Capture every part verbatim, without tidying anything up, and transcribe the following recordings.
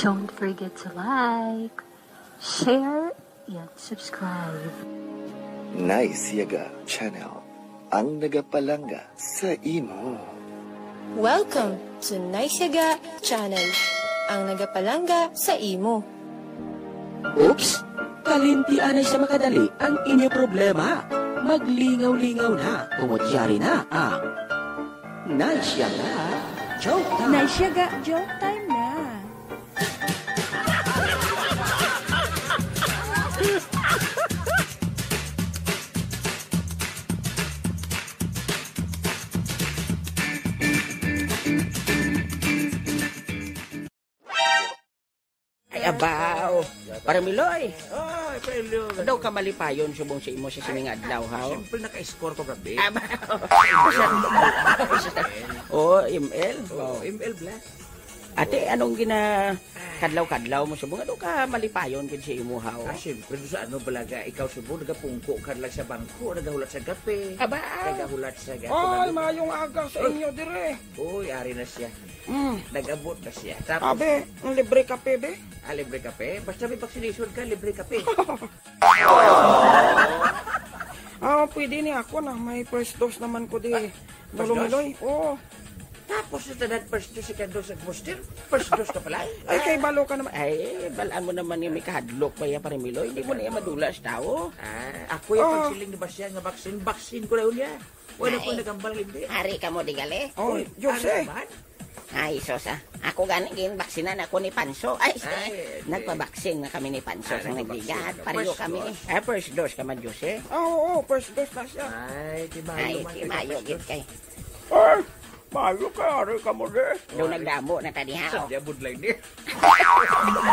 Don't forget to like, share, and subscribe. Nice Yaga Channel, ang nagapalangga sa imo. Welcome to Nice Yaga Channel, ang nagapalangga sa imo. Oops! Kalimti anay sa makadali ang inyo problema. Maglingaw-lingaw na, kumudyari na ang Nice Yaga Joke Time. Nice Yaga Joke Time na. Ay, abaw. Pare Miloy. Ay, Pare Miloy. Daw ka malipayon subong sa imo sa sining adlaw, haw? Siyempre, naka-score ko gabi. Abaw. Oo, M L. Oo, Oh. M L Black. Ate, anong gina-, kadlaw-kadlaw mo subong? Ano ka malipayon gid sa imo, haw? Ah, siyempre, sa ano, balaga, ikaw subong, nagapungko ka lang sa bangko, nagahulat sa gape. Aba. Nagahulat sa gape. Ay, mayong aga sa inyo, dire. Uy, ari na siya. Mm. Nag-abot na siya. Tapos, Abi, ang libre kape, be? Ah, libre kape? Basta may vaccination ka, libre kape. Ah, pwede ni ako na. May first dose naman ko di. Ah, first Lolo dose? Miloy. Oo. Tapos sa tanan, first dose, second dose, ag booster, first dose ka pala? Ay, kay balo ka naman. Ay, balaan mo naman yung may kahadlok pa iya, Pare Miloy. Hindi mo na iya madula sa tao. Ah, ako yung Oh. pagsiling ni Basya nga vaccine, vaccine ko na yun niya. Wala Ay. ko nagambal, hindi. Ari ka mo, di gali? Oh, Uy, Jose. Ari naman. Ay, sus, ah. Ako gani, ginbaksinan ako ni Panso. Ay, Ay, hindi. nagpabaksin na kami ni Panso Ah, sa nagpabaksin nagbigat. ka. Pareho First kami. dose. Ah, first dose ka man, Jose? Ah, oo, first dose na siya. Ay, di mayo Ay, man di kayo mayo, first gid dose. kay. Ay, mayo ka, ari ka mo, di. Daw Ay. nagdamo na ta diha, oh. Sadya budlay ni.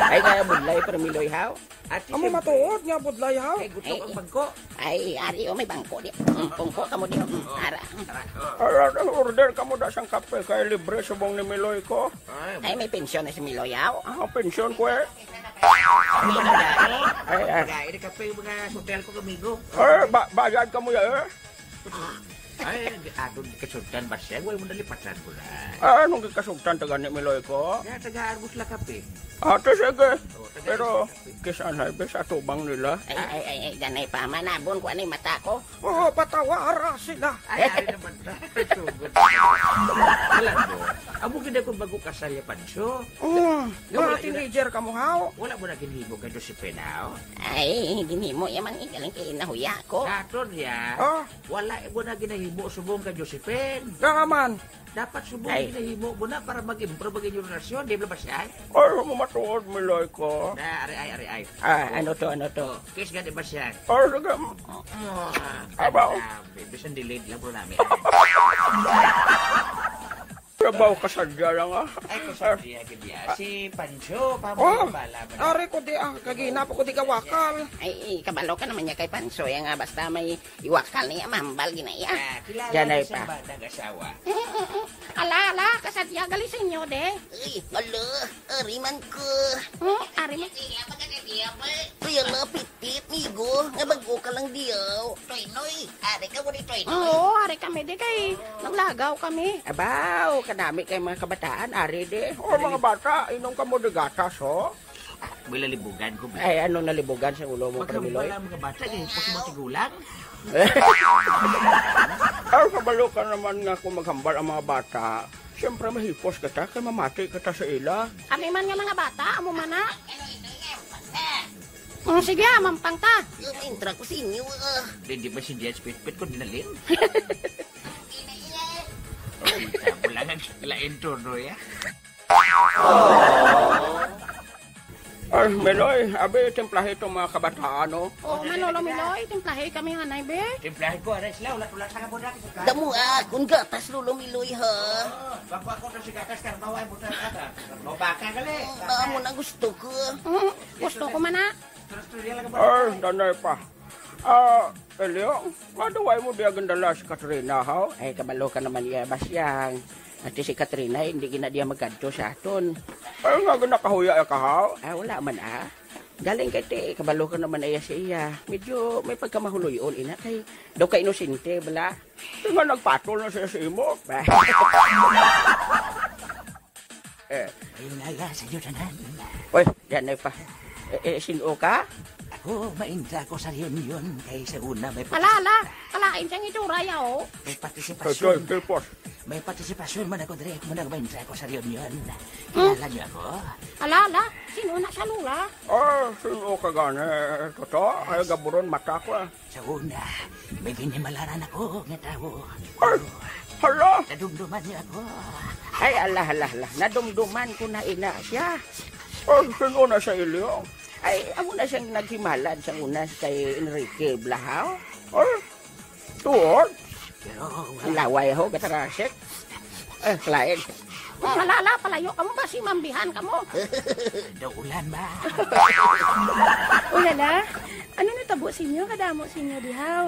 Ay, kaya budlay, Pare Miloy, haw? Ate, Amo siyempre. matuod nga budlay, haw? Kay gutok Ay. ang bangko. Ay, ari, oh, may bangko di. Mm, pungko ka mo di, oh. Mm, ara. Ara, ang order ka mo da sang kape kay libre subong ni Miloy ko. Ay, Ay, may pensyon na si Miloy, haw. Ah, pensyon ko eh. Ay, ah. Ay, di kape yung mga hotel ko, kamigo. Eh, ba-, bayad ka mo ya, eh. Ay, aton kasugtan ba siya? Wala mo nalipatan ko na. Ah, anong kasugtan taga ni Miloy ko? Kaya taga Argos la kape. Ate, sige. Oh, taga Pero, Argos la kape. Kisanay, be, sa tubang nila. Ay, ay, ay, ay, ganay pa. Manabon ko anay mata ko. Oo, patawara sila. Ay, ay naman na. Sugod. Alam mo, amo gid ako bago kasal ya Pancho. Mm, Nga mga wala, teenager ka mo, haw? Wala mo na ginhimo kay Josephine, haw? Ay, ginhimo ya man, eh, galing kay nahuya ko. Katon ya. Oh. Wala mo na ginahimo subong kay Josephine. Nga man. Dapat subong Ay. ginahimo mo na para mag-improve ang inyong relasyon, di ba, Basyang? Ay, mo matuod, Miloy ko. Na, ari, ay, ari, ay. Ah, Oh. ano to, ano to? Oh, kiss gani, Basyang. Oh, sige. Mwah. Abaw. Grabe, bisan delayed lang, bro, namin. Trabaho ka sadya lang, ah. Ay, ko sa iya, gid ya. Si Pancho, pa Oh, mo bala ba na? Ari ko di, ah, kagina pa ko di kawakal. Ay, kabalo ka naman niya kay Pancho, ya nga basta may iwakal niya, mahambal gina iya. Ah, kilala Janay niya pa. sa banda nga asawa. Ala, ala, kasadya gali sa inyo, de. Ay, ala, ari man ko. Hmm, ari man. Ay, ala, pitit, migo, nga bag-o ka lang diyaw. Toy Noy, ari ka mo ni Toy Noy? Oo, ari kami, de, kay naglagaw kami. Abaw, kadami kay mga kabataan, ari, de. O, mga bata, inom ka mo de gatas, ho? May lalibugan ko, Bi. Ay, ano nalibugan sa ulo mo, Pamiloy? Maghambal ang mga bata, eh, pag mga tigulang. Ay, kabalo ka naman nga kung maghambal ang mga bata, siyempre mahipos kita, kay mamati kita sa ila. Kami man nga mga bata, amo man na. Mm, sige, ah, mampang ta. Yung intra ko sa inyo, ah. Di, di ba si Diaz Pitpit ko dinalin? Oh, kita mo lang ang lain turno, ya. Ay, Miloy, abi, timplahi itong mga kabataan, no? Oo, man, Lolo Miloy, timplahi kami, hanay, be. Timplahi ko, aray sila, ulat-ulat sa kabon natin. Damo, ah, kung gatas, Lolo Miloy, ha? Oo, bako ako to si gatas, karbaw ay buta ka ta. Karbaw baka, gali. Mm, amo na gusto ko. Mm, gusto ko man, ah. Ay, danay pa. Ah, Elio, maduway mo diya gandala si Katrina, haw? Ay, kabalo ka naman iya, Basyang. Ati si Katrina, hindi gina diya magkadto sa aton. Ay, nga ginakahuya ka, haw? Ah, wala man, ah. Galing kay ti, kabalo ka naman iya sa iya. Medyo may pagkamahuloy-on, ina, kay daw ka inosente, bala. Di nga nagpatol na siya sa imo. Ba? Eh. Ayun na ya, sa iyo tanan. Oy, yan ay pa. Eh, eh, sino ka? Ako, maintra ko sa reunion kay sa una may Ala, ala, kalain siyang itsura ya, oh. May partisipasyon. May partisipasyon man ako dire. Muna maintra ko sa reunion. Hmm. Kilala niyo ako? Ala, ala, sino na sa lula? Ah, sino ka gani? Toto, ay gaburon mata ko, ah. Sa una, may ginhimalaran ako nga tawo. Ay, hala! Nadumduman niya ako. Ay, ala, ala, ala. Nadumduman ko na ina siya. Ay, sino na siya, Ilyo? Ay, amo na siyang naghimalad sa una kay Enrique Blahaw. Ay, tuod? Pero, Ang laway ho, gatarasik. Eh, lain. Malala, palayo kamo ba si mambihan kamo? Daulan ba? Ulala, ano natabo sa inyo? Kadamo sa inyo dihaw.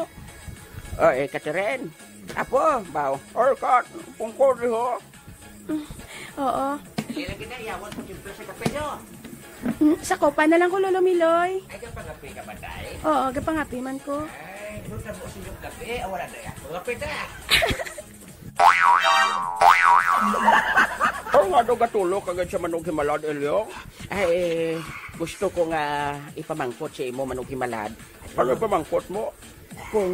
Oh, eh, Catherine. Apo, baw. Or kat, pungkol ho. Mm, oo. Dili lagi na iyawan ko timpla sa kape nyo. Mm, sa kopa na lang ko, Lolo Miloy. Ay, gapangapi ka ba, Day? Oo, gapangapi man ko. Ay, ano na mo sa inyong kape? Ah, wala na yan. Mga pita! Ano nga daw gatulok agad sa manughimalad, Elio? Ay, gusto ko nga ipamangkot sa imo, manughimalad. Ano ipamangkot mo? Kung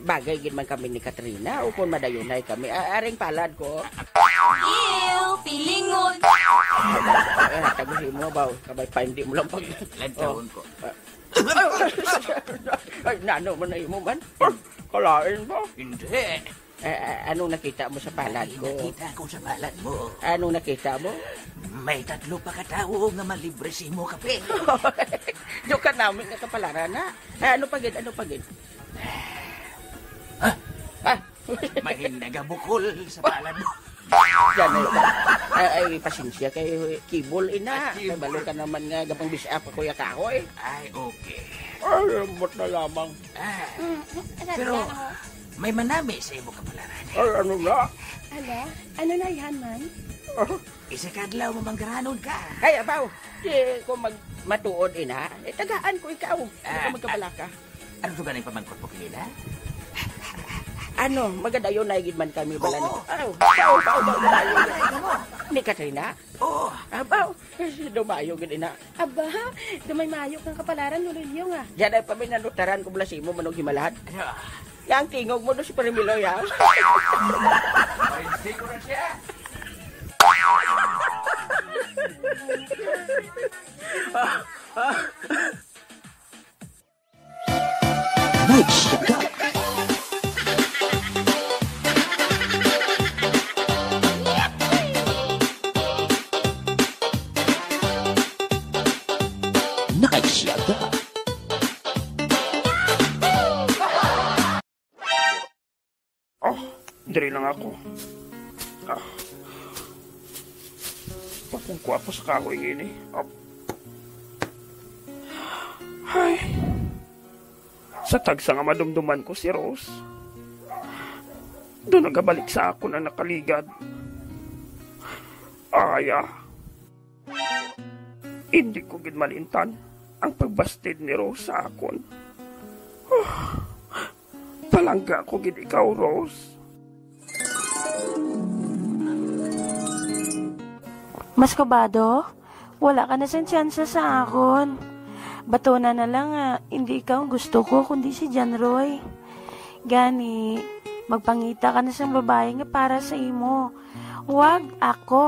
bagay gid man kami ni Katrina o kung madayunay kami. A-, aring palad ko. Ew, pilingon. Eh, tago sa imo, baw. Kabay pa, hindi mo lang pag- Lantawon ko. Ah. Ay, nano man na imo man? Ah, kalain ba? Hindi. Eh, eh, anong nakita mo sa palad May ko? nakita ko sa palad mo. Anong nakita mo? May tatlo pa ka tawo nga malibre sa imo kape. Dukan namin nga kapalaran, ha? Eh, ano pa gid? Ano pa gid? Ah, Ah, may nagabukol sa palad mo. Yan, ay, ay, ay, pasensya kay Kibol, ina. Ah, Kay Kibol. balo ka naman nga gapang bis-, ah, pa Kuya Kahoy. Ay, okay. Ay, ambot na lamang. Ah, Mm, mm, pero ano? may manami sa imo kapalaran. Ay, ano na? Ala, ano na yan, man? Ah, Isa ka adlaw, mamanggaranon ka. Ay, abaw, di ko mag-, matuod, ina. Eh, tagaan ko ikaw. Di ko Ah, magkabalaka. Ano to ganing pamangkot mo kanina? Ano, magadayon na gid man kami, bala, Oo. no? Aw, aw, aw, aw, aw, aw. Ay, kamo. Ni Katrina? Oo. Abaw, si Dumayo gid, ina. Aba, Dumay Mayo kang kapalaran, Lolo Ilyo, nga. Diyan ay paminanutaran ko, bala, si imo, manong himalad. Ano? Yang tingog mo do si Premiloy, ha? Ay, hindi ko na siya. Night Shaka. Night Shaka. Oh, diri lang ako. Ah. Pagkungko ako sa kahoy ini. Ah. Ay. Sa tagsa nga madumduman ko si Rose, doon nagabalik sa akon ang nakaligad. Ay, ah. Hindi ko gid malimtan ang pagbastid ni Rose sa akon. Palangga ko gid ikaw, Rose. Mas kabado, wala ka na sing tsansa sa akon. Batuna na lang nga hindi ikaw ang gusto ko, kundi si John Roy. Gani, magpangita ka na sang babayi nga para sa imo. Wag ako.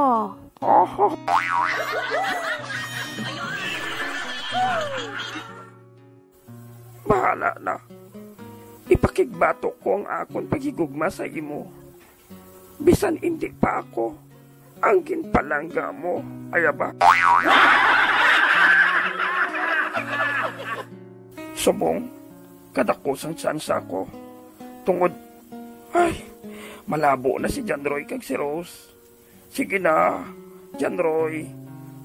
Bahala na. Ipakigbatok ko ang akon paghigugma sa imo. Bisan indi pa ako ang ginpalangga mo, ay aba. Subong, kadako sang tsansa ko. Tungod, ay, malabo na si John Roy kag si Rose. Sige na, John Roy.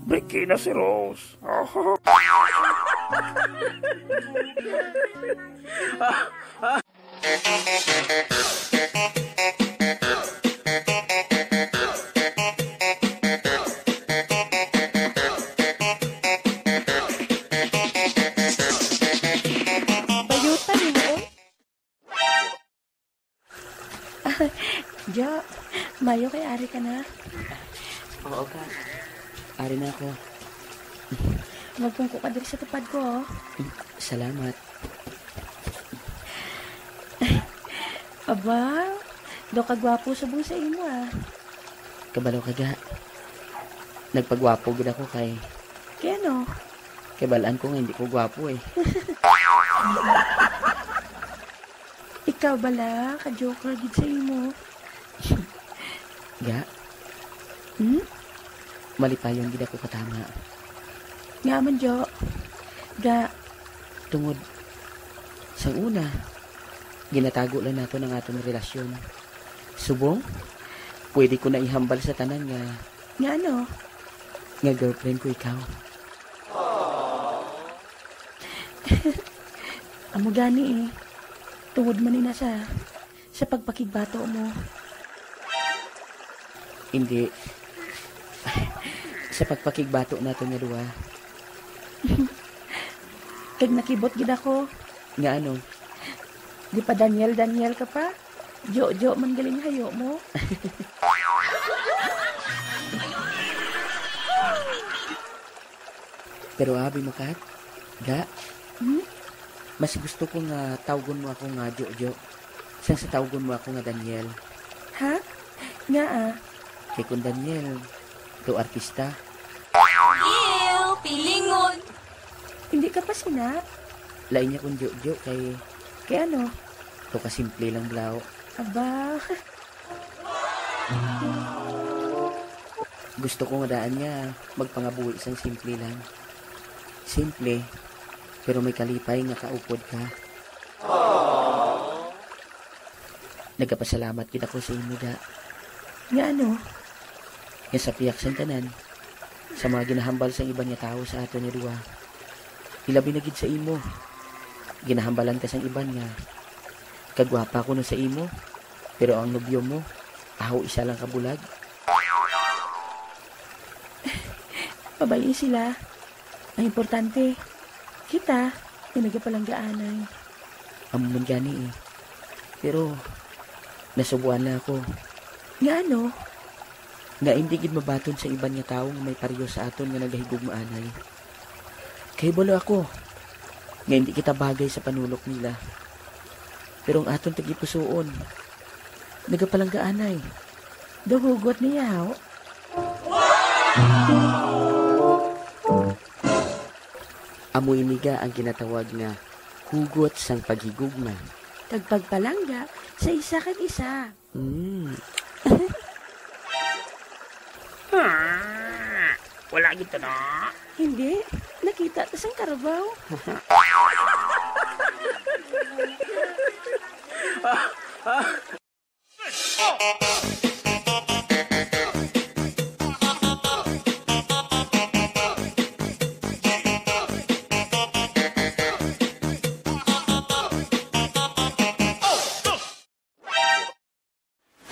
Briki na si Rose. Bayutan mo, oy. Jo, mayo kay ari ka na. Oo, ka. Ari na ako. Magpungko ka diri sa tupad ko, oh. Salamat. Aba, daw kagwapo subong sa imo, ah. Kabalo ka, ga. Nagpagwapo gid ako kay Kay ano? Kay bal-an ko nga hindi ko gwapo, eh. Ikaw bala, ka-joker gid sa imo. Ga? Hmm? Malipayon gid ako katama. Nga man, Jo. Ga. Tungod sang una, ginatago lang nato ang aton relasyon. Subong, pwede ko na ihambal sa tanan nga Nga ano? Nga girlfriend ko ikaw. Amo gani, eh. Tungod man ina sa, sa pagpakigbato mo. Hindi. Sa pagpakigbato nato nga duha. Kag nakibot gid ako. Nga ano? Di pa Daniel, Daniel ka pa? Jo-jo man galing hayo mo. Pero abi mo, Kat, ga, Hmm? Mas gusto ko nga tawgon mo ako nga Jo-jo sang sa tawgon mo ako nga Daniel. Ha? Nga, ah? Kay kung Daniel, to artista. Ew, pilingon. Hindi ka pa sina? Lain niya kung Jo-jo kay Kay ano? To kasimple lang, Blau. Aba. Gusto ko nga daan niya magpangabuhi sang simple lang. Simple, pero may kalipay nga kaupod ka. Nagapasalamat gid ako sa imo, ga. Nga ano? Nga sa pihak sang tanan, sa mga ginahambal sang iban nga tawo sa aton nga duha, ilabi na gid sa imo. Ginahambalan ka sang iban nga kagwapa kuno sa imo, pero ang nobyo mo, aho isa lang ka bulag. Pabay-i sila. Ang importante, kita, nga nagapalanggaanay. Amo man gani, eh. Pero, nasubuan na ako. Nga ano? Nga hindi gid mabaton sa iban nga tawo nga may pareho sa aton nga nagahigugmaanay. Kahibalo ako nga hindi kita bagay sa panulok nila. Pero ang aton tagipusoon, nagapalanggaanay. Daw hugot niya, ho? Amo ini ga ang ginatawag nga hugot sang paghigugma. Kag pagpalangga sa isa kag isa. Mm. Ah, wala gid to, no? Hindi. Nakita ta sang karabaw.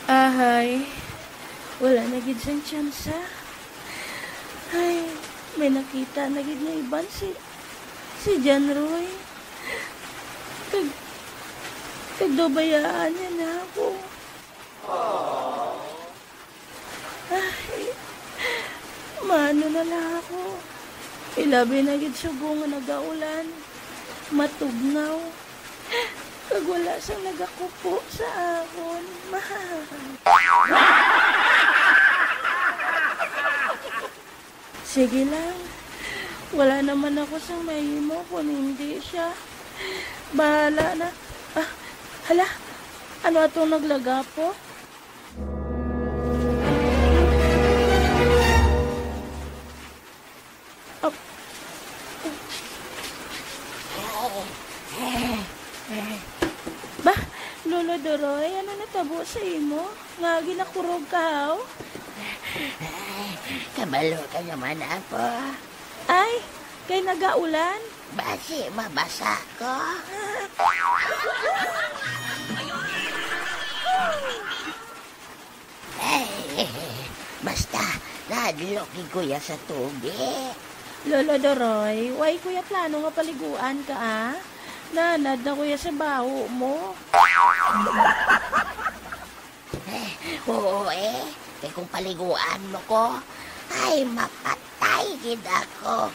Ahay, wala na gid sang tsansa. Ay, may nakita na gid nga iban si, si John Roy. Kag, kag daw bayaan niya na ako. Ay, maano na lang ako. Ilabi na gid subong nga nagaulan. Matugnaw. Kag wala sang nagakupo sa akon. Sige lang. Wala naman ako sang mahimo kung hindi siya. Bahala na. Ah, hala. Ano atong naglagapo? Ap-, Ba, Lolo Doroy, ano natabo sa imo? Nga ginakurog ka, haw? Kabalo ka naman ako. Ay, kay nagaulan? Basi mabasa ko. Ay, basta, nahadlok gid ko ya sa tubi. Lolo Doroy, way ko ya plano nga paliguan ka, ah. Nanad na ko ya sa baho mo. Eh, oo, eh. Kay kung paliguan mo ko, Ay, mapatay gid ako.